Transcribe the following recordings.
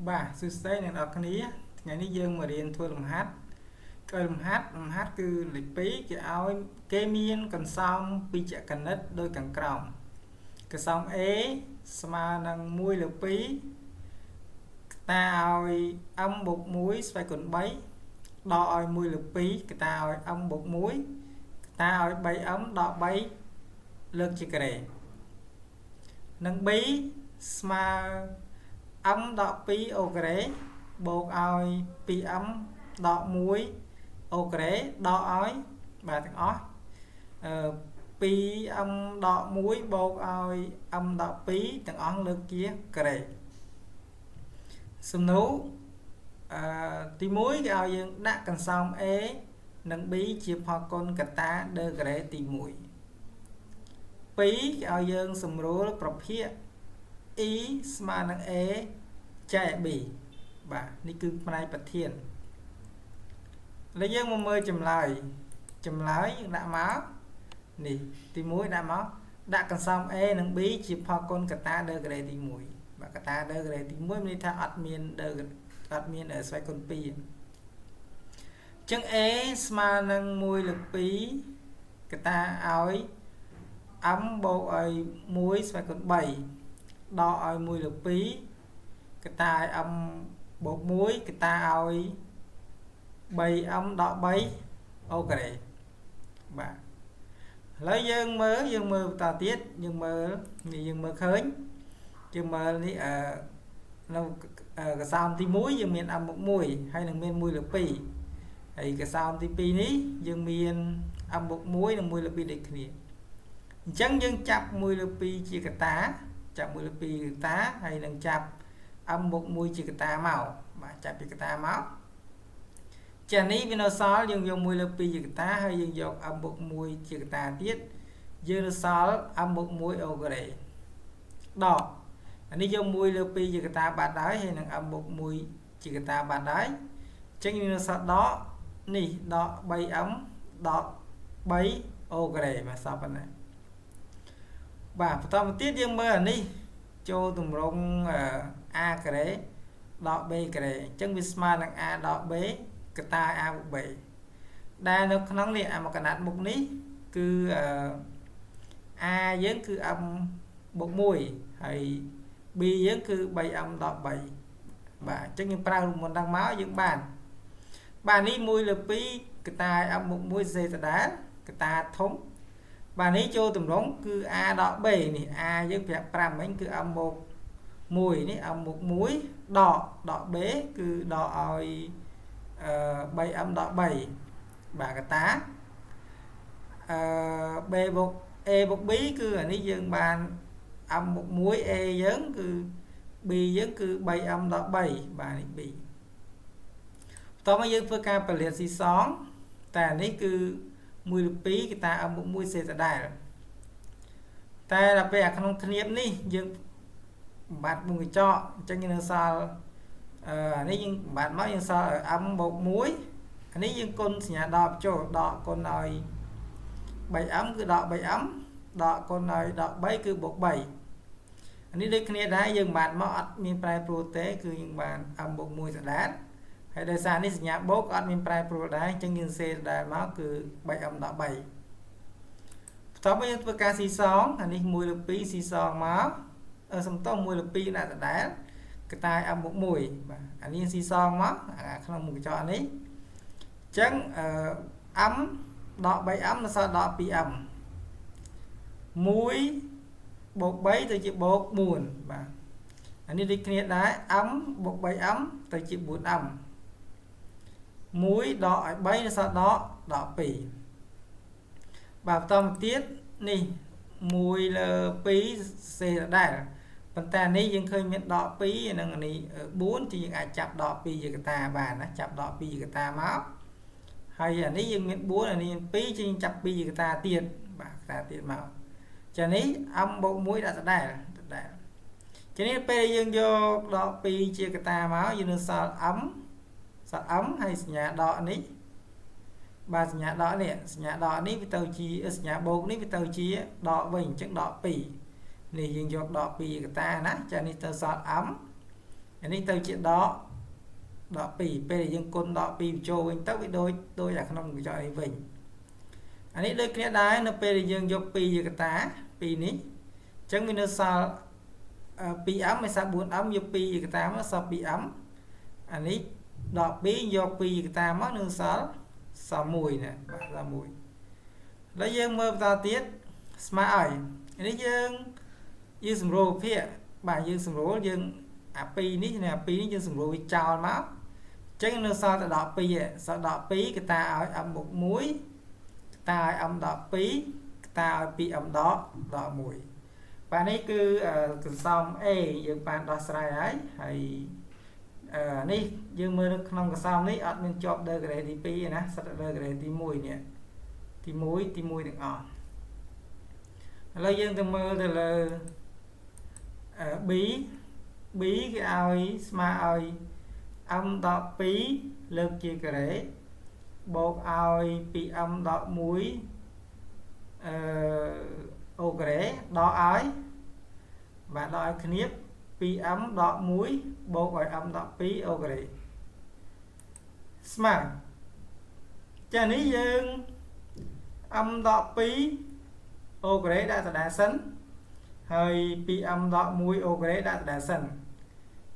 បាទសួស្តីអ្នកនរគ្នាថ្ងៃនេះយើងមករៀនធ្វើលំហាត់គឺលំហាត់លំហាត់គឺលេខ2គេឲ្យគេមានកន្សោមពីរកណិតដោយខាងក្រោមកន្សោម A ស្មើនឹង1លើ2តាឲ្យ m បូក1ស្វ័យគុណ3ដកឲ្យ1លើ2កតាឲ្យ m បូក1កតាឲ្យ 3m ដក3លើកជាការ៉េនិង b ស្មើ m ដក2អូការ៉េបូកឲ្យ 2m ដក1អូការ៉េដកឲ្យបាទទាំងអស់អឺ 2m ដក1បូកឲ្យ m ដក2ទាំងអស់លើកជាការ៉េសំណួរអឺទី1គេឲ្យយើងដាក់កន្សោម A និង B ជាផលគុណកតាដឺការ៉េទី1 2គេឲ្យយើងសម្រួលប្រភាគ E ស្មើនឹង A ចែក B បាទនេះគឺផ្នែកប្រធានឥឡូវយើងមកមើលចម្លើយចម្លើយយើងដាក់មកនេះទី1ដាក់មកដាក់កន្សោម A និង B ជាផលគុណកតាដឺការ៉េទី1បាទកតាដឺការ៉េទី1មានន័យថាអត់មានដឺអត់មានស្វ័យគុណ2អញ្ចឹង A ស្មើនឹង1លើ2កតាឲ្យ m បូកឲ្យ1ស្វ័យគុណ3ដកឲ្យ1លើ2កតាឲ្យ m បូក1កតាឲ្យ 3m ដក3អូការ៉េបាទឥឡូវយើងមើលយើងមើលបន្តទៀតយើងមើលនេះយើងមើលឃើញយើងមើលនេះអឺនៅកសោមទី1យើងមាន m បូក1ហើយនឹងមាន1លើ2ហើយកសោមទី2នេះយើងមាន m បូក1និង1លើ2ដូចគ្នាអញ្ចឹងយើងចាប់1លើ2ជាកតាចាប់1លើ2កតាហើយនឹងចាប់ m បូក1ជាកតាមកបាទចាប់ពីកតាមកចានេះវានៅសល់យើងយក1លើ2ជាកតាហើយយើងយក m បូក1ជាកតាទៀតយើងនៅសល់ m បូក1អូការ៉េដកអានេះយក1លើ2ជាកតាបាត់ហើយហើយនឹង m បូក1ជាកតាបាត់ហើយអញ្ចឹងយើងនៅសល់ដកនេះដក 3m ដក3អូការ៉េមកសល់ប៉ុណ្ណាបាទបន្តមកទៀតយើងមើលអានេះចូលទម្រង់ a ការ៉េដក b ការ៉េអញ្ចឹងវាស្មើនឹង a ដក b កតា a បូក b ដែលនៅក្នុងនេះអាមកកណាត់មុខនេះគឺ a យើងគឺ m បូក1ហើយ b យើងគឺ 3m ដក3បាទអញ្ចឹងយើងប្រើរូបមន្តដល់មកយើងបានបាទនេះ1លើ2កតា m បូក1សេដដែលកតាធំបាទនេះចូលទម្រង់គឺ a ដក b នេះ a យើងប្រាប់5មិញគឺ m បូក1នេះ m បូក1ដកដក b គឺដកឲ្យអឺ 3m ដក3បាទកតាអឺ b បូក a បូក b គឺអានេះយើងបាន m បូក1 a យើងគឺ b យើងគឺ 3m ដក3បាទនេះ b បន្ទាប់មកយើងធ្វើការពលិតស៊ីសងតែអានេះគឺ1លើ2កតា m បូក1សេដដែលតែដល់ពេលអាក្នុងធៀបនេះយើងបំបត្តិវងកញ្ចក់អញ្ចឹងយើងនៅសល់អឺអានេះយើងបំបត្តិមកយើងសល់ m បូក1អានេះយើងគុណសញ្ញាដកចូលដកគុណឲ្យ 3m គឺដក 3m ដកគុណឲ្យដក3គឺបូក3អានេះដូចគ្នាដែរយើងបានមកអត់មានប្រែប្រួលទេគឺយើងបាន m បូក1ដដែលហើយដោយសារនេះសញ្ញាបូកអត់មានប្រែប្រួលដែរអញ្ចឹងយើងសេដដែលមកគឺ 3m ដក3បន្ទាប់មកយើងធ្វើការស៊ីសងអានេះ1លើ2ស៊ីសងមកសំទោស1លើ2ដាក់ដដែលកតា m បូក1បាទអានេះស៊ីសងមកអាក្នុងមុខកញ្ចក់នេះអញ្ចឹងអឺ m ដក 3m នៅសល់ដក 2m 1បូក3ទៅជាបូក4បាទអានេះដូចគ្នាដែរ m បូក 3m ទៅជា 4m 1ដកឲ្យ3នៅសល់ដកដក2បាទបន្តមកទៀតនេះ1លើ2សេដដែលប៉ុន្តែនេះយើងឃើញមានដក2និងនេះ4ជាយើងអាចចាប់ដក2ជាកតាបានណាចាប់ដក2ជាកតាមកហើយអានេះយើងមាន4អានេះមាន2ជាយើងចាប់2ជាកតាទៀតបាទកតាទៀតមកចានេះ m បូក1ដាក់ដដែលដដែលចានេះពេលយើងយកដក2ជាកតាមកយើងនឹងសល់ m សល់ m ហើយសញ្ញាដកនេះបាទសញ្ញាដកនេះសញ្ញាដកនេះវាទៅជាសញ្ញាបូកនេះវាទៅជាដកវិញអញ្ចឹងដក2នេះយើងយកដក2កតាណាចានេះទៅសល់ m អានេះទៅជាដក2ពេលដែលយើងគុណដក2ចូលវិញទៅវាដូចអាក្នុងកញ្ចក់នេះវិញអានេះដូចគ្នាដែរនៅពេលដែលយើងយក2ជាកតា2នេះអញ្ចឹងវានៅសល់ 2m ឯសល់ 4m យក2ជាកតាមកសល់ 2m អានេះដក2យក2ជាកតាមកនឹងសល់1ណាបាទសល់1ឥឡូវយើងមើលបន្តទៀតស្មើឲ្យនេះយើងសម្រួលភាគបាទយើងសម្រួលយើងអា2នេះណា2នេះយើងសម្រួលវាចោលមកអញ្ចឹងនៅសល់តែដក2សល់ដក2កតាឲ្យ m បូក1កតាឲ្យ m ដក2កតាឲ្យ 2m ដក1បាទនេះគឺកន្សោម A យើងបានដោះស្រាយហើយហើយនេះយើងមើលនៅក្នុងកន្សោមនេះអត់មានជាប់ដឺក្រេទី2ទេណាសិតដឺក្រេទី1នេះទី1ទាំងអស់ឥឡូវយើងទៅមើលទៅលើ B B គេឲ្យស្មើឲ្យ m ដក2លើកជាការ៉េបូកឲ្យ 2m ដក1អូការ៉េដកឲ្យបាទដកឲ្យគ្នា 2m ដក1បូកឲ្យ m ដក2អូការ៉េស្មើចានេះយើង m ដក2អូការ៉េដាក់ដដែលសិនហើយ 2m ដក1អូការ៉េដាក់ដដែលសិន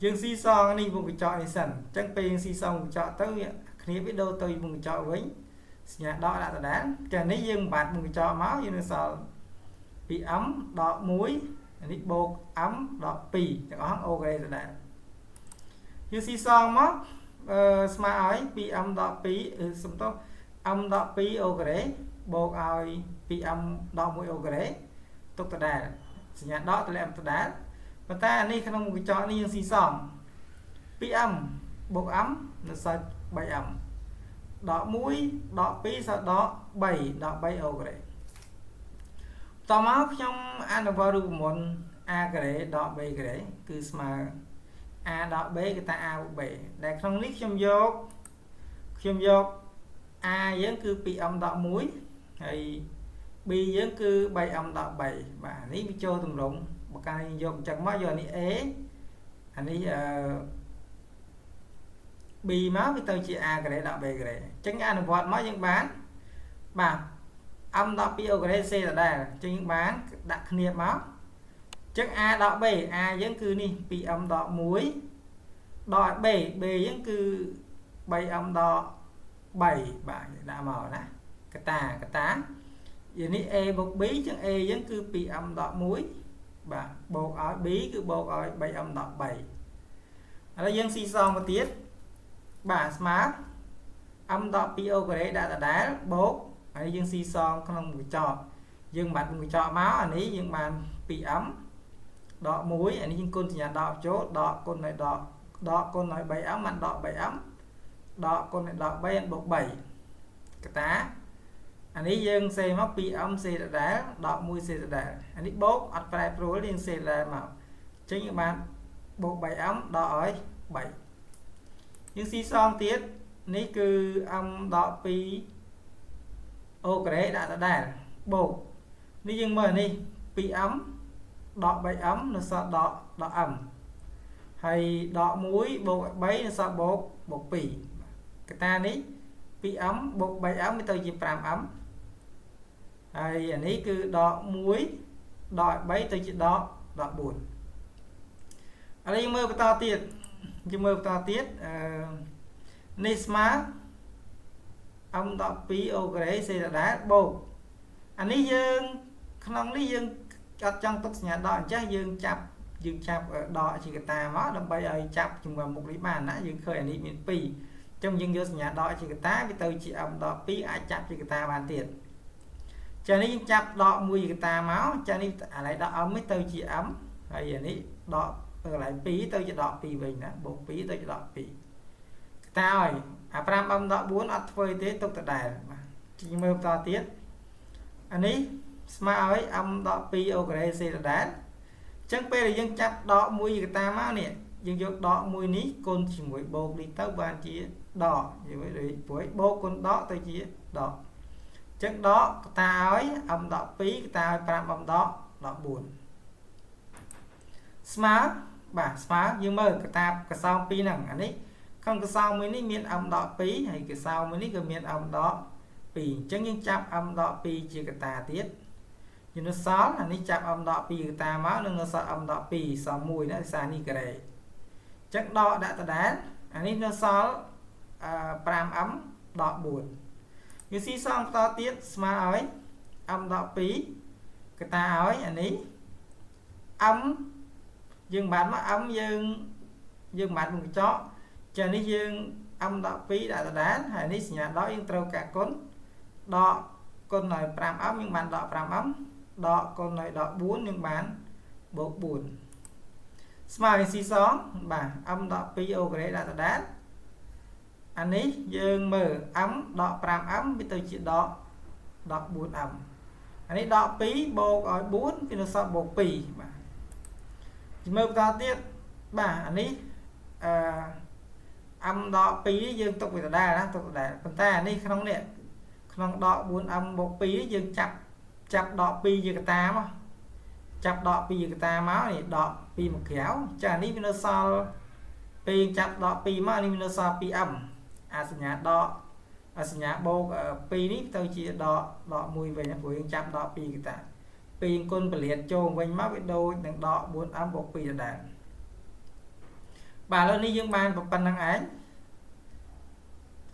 យើងស៊ីសងនេះវងកញ្ចក់នេះសិនអញ្ចឹងពេលយើងស៊ីសងវងកញ្ចក់ទៅគ្នាវាដូរទៅវងកញ្ចក់វិញសញ្ញាដកដាក់ដដែលចានេះយើងបាត់វងកញ្ចក់មកយើងនឹងសល់ 2m ដក1នេះបូក m ដក2ទាំងអស់អូការ៉េដដែលយើងស៊ីសងមកស្មើឲ្យ 2m ដក2សំទោស m ដក2អូការ៉េបូកឲ្យ 2m ដក1អូការ៉េទុកដដែលសញ្ញាដកតម្លាក់ដដែលប៉ុន្តែអានេះក្នុងកញ្ចក់នេះយើងស៊ីសង 2m បូក m នៅសល់ 3m ដក1ដក2សល់ដក3ដក3អូការ៉េតមកខ្ញុំអនុវត្តរូបមន្ត a ការ៉េដក b ការ៉េគឺស្មើ a ដក b គឺតា a បូក b ដែលក្នុងនេះខ្ញុំយក a យើងគឺ 2m ដក1ហើយ b យើងគឺ 3m ដក3បាទនេះវាចូលទម្រង់បើកាលយើងយកអញ្ចឹងមកយកនេះ a អានេះ b មកវាទៅជា a ការ៉េដក b ការ៉េអញ្ចឹងអនុវត្តមកយើងបានបាទ m ដក2អូការ៉េ c ដដែលអញ្ចឹងយើងបានដាក់គ្នាមកអញ្ចឹង a ដក b a យើងគឺនេះ 2m ដក1ដក b b យើងគឺ 3m ដក3បាទដាក់មកណាកតាយានេះ a បូក b អញ្ចឹង a យើងគឺ 2m ដក1បាទបូកឲ្យ b គឺបូកឲ្យ 3m ដក3ឥឡូវយើងស៊ីសងមកទៀតបាទស្មើ m ដក2អូការ៉េដាក់ដដែលបូកហើយយើងស៊ីសងក្នុងកញ្ចក់យើងបាត់កញ្ចក់មកអានេះយើងបាន 2m ដក1អានេះយើងគុណសញ្ញាដកចូលដកគុណឲ្យដកគុណឲ្យ 3m បានដក 3m ដកគុណឲ្យដក3បូក3កតាអានេះយើងសេមក 2m សេដដែលដក1សេដដែលអានេះបូកអត់ប្រែប្រួលយើងសេដដែលមកអញ្ចឹងយើងបានបូក 3m ដកឲ្យ3យើងស៊ីសងទៀតនេះគឺ m ដក2អូការ៉េដាក់ដដែលបូកនេះយើងមើលនេះ 2m ដក 3m នៅសល់ដក m ហើយដក1បូក3នៅសល់បូក2កតានេះ 2m បូក 3m វាទៅជា 5m ហើយអានេះគឺដក1ដក3ទៅជាដក4ឥឡូវយើងមើលបន្តទៀតនេះស្មើ m ដក2អូការ៉េសេដដែលបូកអានេះយើងក្នុងនេះយើងអត់ចង់ទុកសញ្ញាដកអញ្ចេះយើងចាប់ដកជាកតាមកដើម្បីឲ្យចាប់ជាមួយមុខនេះបានណាយើងឃើញអានេះមាន2អញ្ចឹងយើងយកសញ្ញាដកជាកតាវាទៅជា m ដក2អាចចាប់ជាកតាបានទៀតចានេះយើងចាប់ដក1ជាកតាមកចានេះអាឡៃដក m នេះទៅជា m ហើយអានេះដកទៅកន្លែង2ទៅជាដក2វិញណាបូក2ទៅជាដក2កតាឲ្យអា 5m ដក4អត់ធ្វើទេទុកដដែលបាទជីមើលបន្តទៀតអានេះស្មើឲ្យ m ដក2អូការ៉េសេដដែលអញ្ចឹងពេលដែលយើងចាប់ដក1ជាកតាមកនេះយើងយកដក1នេះគុណជាមួយបូកនេះទៅបានជាដកយល់ទេព្រោះបូកគុណដកទៅជាដកអញ្ចឹងដកកតាឲ្យ m ដក2កតាឲ្យ 5m ដក4ស្មើ បាទស្មើយើងមើលកតាបកសោមពីរហ្នឹងអានេះក្នុងកសោមមួយនេះមាន m ដក2ហើយកសោមមួយនេះក៏មាន m ដក2អញ្ចឹងយើងចាប់ m ដក2ជាកតាទៀតយើងនៅសល់អានេះចាប់ m ដក2កតាមកនឹងនៅសល់ m ដក2សល់1ណាដោយសារនេះការ៉េអញ្ចឹងដកដាក់ដដែលអានេះនៅសល់ 5m ដក4យើងស៊ីសងបន្តទៀតស្មើឲ្យ m ដក2កតាឲ្យអានេះ m យើងបានមក m យើងបានមុខកញ្ចក់ចានេះយើង m ដក2ដាក់ដដែលហើយនេះសញ្ញាដកយើងត្រូវការគុណដកគុណឲ្យ 5m យើងបានដក 5m ដកគុណឲ្យដក4យើងបានបូក4ស្មើនឹងស៊ីសងបាទ m ដក2អូការ៉េដាក់ដដែលអានេះយើងមើល m ដក 5m វាទៅជាដក 4m អានេះដក2បូកឲ្យ4វានៅសល់បូក2បាទមើលបន្តទៀតបាទអានេះអឺ m ដក2យើងទុកវាដដែលណាទុកដដែលប៉ុន្តែអានេះក្នុងនេះក្នុងដក 4m បូក2យើងចាប់ដក2ជាកតាមកចាប់ដក2ជាកតាមកនេះដក2មកក្រៅចាអានេះវានៅសល់ពេលចាប់ដក2មកនេះវានៅសល់ 2m អាសញ្ញាដកអាសញ្ញាបូក2នេះទៅជាដក1វិញព្រោះយើងចាប់ដក2កតា2គុណពលាតចូលវិញមកវាដូចនឹងដក 4m បូក2ដដែលបាទឥឡូវនេះយើងបានប៉ុណ្្នឹងឯង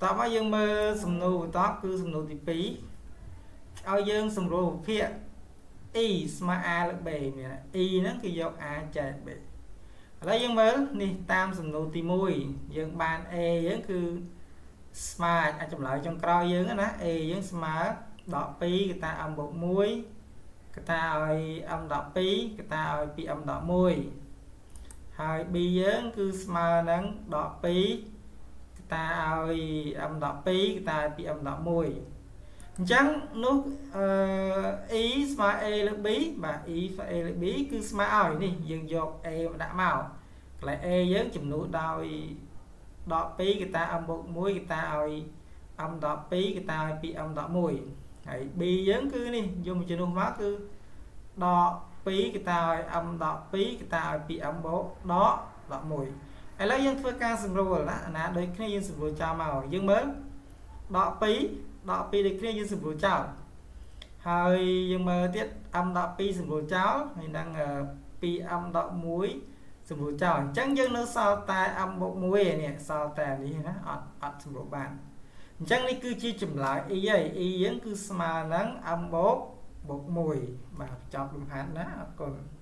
តោះមកយើងមើលសំណួរបន្តគឺសំណួរទី2ឲ្យយើងសម្រួលវិភាគ e ស្មើ a លើ b មាន e ហ្នឹងគឺយក a ចែក b ឥឡូវយើងមើលនេះតាមសំណួរទី1យើងបាន a យើងគឺស្មើអាចចម្លើយចុងក្រោយយើងណា a យើងស្មើដក2កតា m បូក1កតាឲ្យ m ដក2កតាឲ្យ 2m ដក1ហើយ b យើងគឺស្មើនឹងដក2កតាឲ្យ m ដក2កតាឲ្យ 2m ដក1អញ្ចឹងនោះអឺ e ស្មើ a លើ b បាទ e ស្មើ a លើ b គឺស្មើឲ្យនេះយើងយក a មកដាក់មកកន្លែង a យើងចំនួនដោយដក2កតា m បូក1កតាឲ្យ m ដក2កតាឲ្យ 2m ដក1ហើយ b យើងគឺនេះយកមកជំនួសមកគឺដក2កតាឲ្យ m ដក2កតាឲ្យ 2m បូកដក11ឥឡូវយើងធ្វើការសម្រួលណាអាណាដូចគ្នាយើងសម្រួលចោលមកយើងមើលដក2ដក2ដូចគ្នាយើងសម្រួលចោលហើយយើងមើលទៀត m ដក2សម្រួលចោលហើយនឹង 2m ដក1សម្រួលចោលអញ្ចឹងយើងនៅសល់តែ m បូក1នេះសល់តែនេះណាអត់សម្រួលបានអញ្ចឹងនេះគឺជាចម្លើយ e ហើយ e យើងគឺស្មើនឹង m បូក1បាទចប់លំហាត់ណាអរគុណ។